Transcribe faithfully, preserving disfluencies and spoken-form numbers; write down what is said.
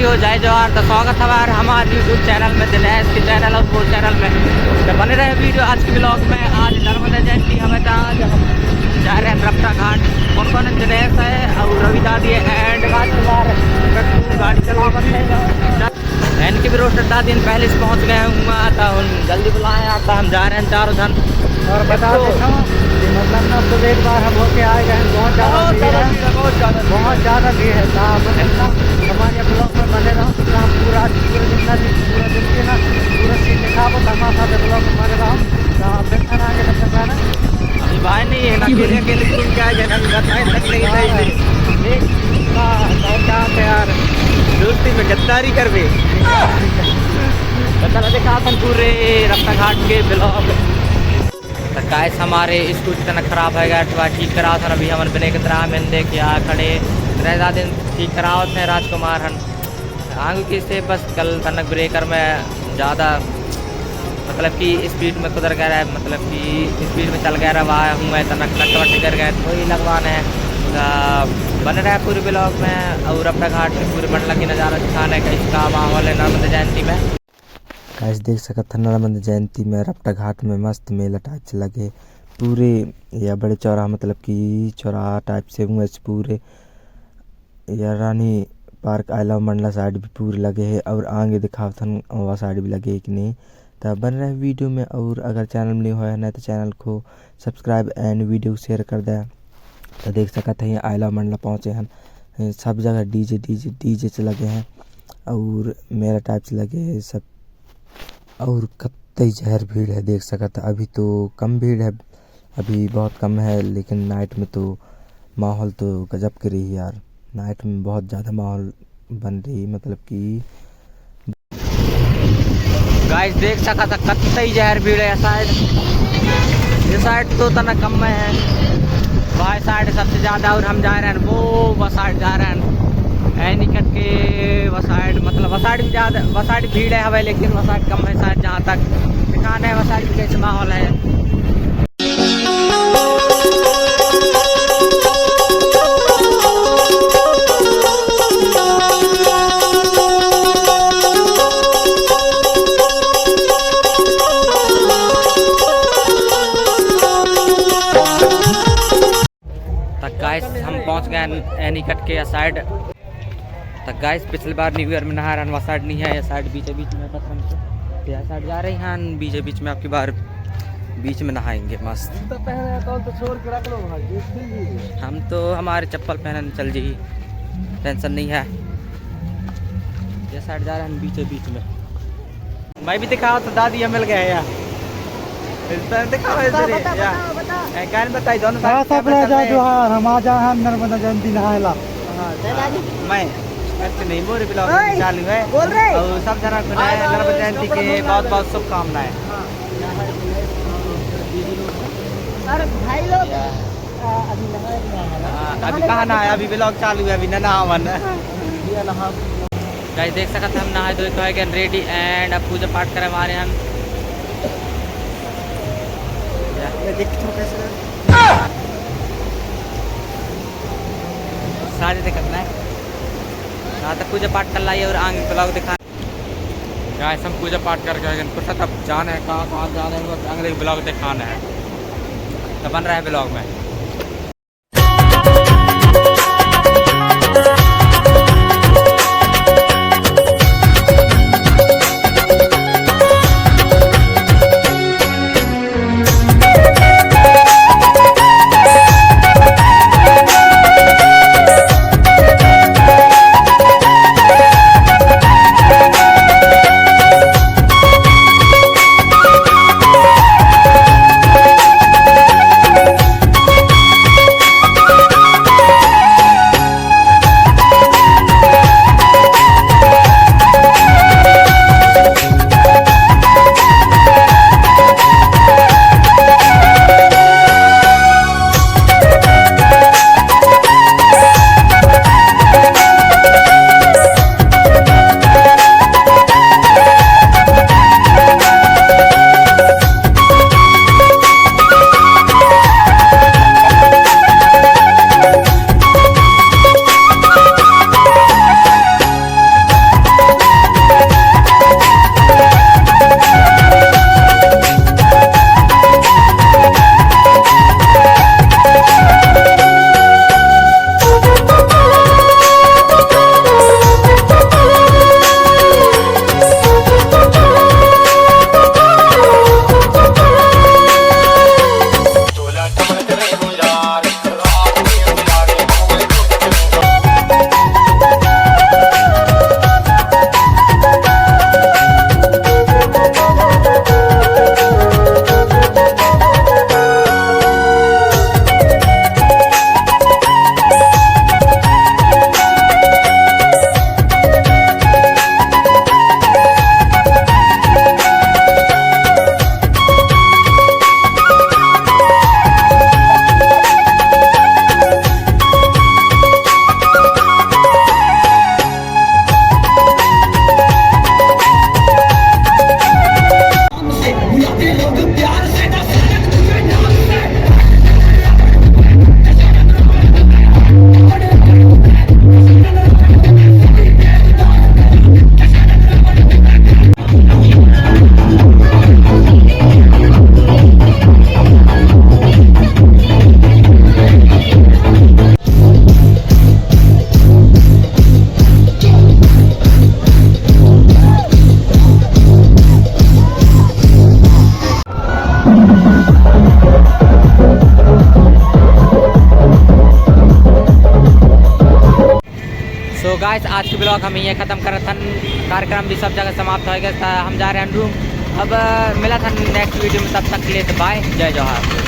हो, जय जोहार। तो स्वागत है हमारे YouTube चैनल में, दिनेश के चैनल और वो चैनल में। तो बने रहे वीडियो आज के ब्लॉग में। आज नर्मदा जयंती हवे, तो आज हम जा रहे हैं रपटा घाट। कौन कौन है? दिनेश है और रवि दादी है and गाड़ी चला रहे हैं। गाड़ी चला बंद है। इनके भी रोस्टर दादी पहले से पहुँच गए हुआ, तो हम जल्दी बुलाए, आता हम जा रहे हैं चारों जन। और बता देता हूँ कि मतलब ना, सुबह एक बार हम होके आए गए हैं, बहुत ज़्यादा भीड़ है, बहुत ज़्यादा भीड़ है। तो आप मतलब ना हमारे ब्लॉग में बने रहो, तो हम पूरा आज पूरे दिन ना, पूरा दिन के ना पूरा सीन दिखाबो, तमाशा के ब्लॉग में बने रहो। तो आप देखते रहेंगे तब तक ना। अभी भाई नहीं है ना, अकेले अकेले घूम के आ गए ना, अभी बताए तक नहीं था इसे। एक का क्या यार, दोस्ती में गद्दारी कर भी। तो चलो देखा अपन पूरे रपटा घाट के ब्लॉग। तो गाइस, हमारे स्कूटी तना खराब है गया, थोड़ा ठीक करावत हन। अभी हमन बिने के तरह में देख या खड़े रह दिन ठीक करावत है राजकुमार हन। आगे किसे बस कल तनक ब्रेकर में ज़्यादा मतलब कि स्पीड में कुदर गया रहा, मतलब कि स्पीड में चल गया रहा, वहाँ हूँ मैं तनक नट वट कर गए, तो वही लगवाना है। तो बने रहे पूरे ब्लॉग में और रपटा घाट के पूरे मंडला के नज़ारा दिखाने का, इसका माहौल है नर्मदा जयंती में। गाइस, देख सकत हन नर्मदा जयंती में रपटा घाट में मस्त मेला टाइप से लगे, पूरे या बड़े चौराहा, मतलब कि चौराहा टाइप से हुए से पूरे या Rani park, I love Mandla side भी पूरे लगे है। और आगे दिखावत हन वह साइड भी लगे है कि नहीं। तो बन रहे वीडियो में, और अगर चैनल में नहीं होया ना तो चैनल को सब्सक्राइब and वीडियो को शेयर कर दे। तो देख सकत है आई लव मंडला पहुँचे हन, सब जगह डीजे डीजे डीजे से लगे हैं और मेला टाइप से लगे हैं सब। और कत्ते जहर भीड़ है, देख सकत है। अभी तो कम भीड़ है, अभी बहुत कम है, लेकिन नाइट में तो माहौल तो गजब के रही यार। नाइट में बहुत ज़्यादा माहौल बन रही, मतलब कि गाइस, देख सकत है कत्ते जहर भीड़ है। साइड, ये साइड तो तना कम में है, वह साइड सबसे ज़्यादा। और हम जा रहे हैं वो, वह साइड जा रहे हैं, ऐ निकट के वह साइड, मतलब वह साइड भी ज़्यादा, वह साइड भीड़ है हवे, लेकिन वह साइड कम है शायद, जहाँ तक दिखाना है वह साइड भी कैसे माहौल है। तक गाइस, हम पहुंच गए हैं एनी कट के या साइड। तक गाइस, पिछली बार न्यू ईयर में नहा रहन, वह साइड नहीं है, या साइड बीचे बीच में पत्थर से, या साइड जा रही हैं बीचे बीच में। आपकी बार बीच में नहाएंगे मस्त। जूता पहने हैं तो, तो छोड़ के रख लो भाई, जूते भी। हम तो हमारे चप्पल पहनन चल जी, टेंशन नहीं है। ये साइड जा रहे हैं बीचे बीच में। मैं भी दिखाओ तो दादी मिल गए यार। इस तरह दिखाओ इधर ही, बता, या। बता, बता। ए, कान बताई दोनों साथ, सब क्या लोग बता रहे हैं? जोहार, हम आ जा हैं नर्मदा जयंती नहाए ला। हाँ, जय दादी। मैं, अच्छा नहीं, मोरे ब्लॉग ओए, चालू है। बोल रहे। और सब जना को हाय, नर्मदा जयंती के बहुत बहुत शुभकामनाएं। हाँ। अरे भाई लोग, या। आ, अभी नहाए नहीं आया ना। हाँ, अभी कहाँ नहाए, अभी ब्लॉग चालू है, अभी ना नहावन। हाँ। गाइस, देख सकत हम नहाए धोए के होए गए रेडी and अब पूजा पाठ करे वाले हम। मैं देख तो कैसे सारे देखत ना। हाँ, तो पूजा पाठ कर लाइए और आगे ब्लॉग दिखा। गाइस, हम पूजा पाठ करके आए हैं, फुर्सत अब जाना है, कहाँ कहाँ जाना है, वो अगले ब्लॉग दिखाना है, तो बन रहा है ब्लॉग में। गाइस, आज के ब्लॉग हम ये खत्म करत हन। कार्यक्रम भी सब जगह समाप्त हो गया, त हम जा रहे हैं रूम। अब मिलत हन नेक्स्ट वीडियो में, तब तक के लिए तो बाय, जय जोहार।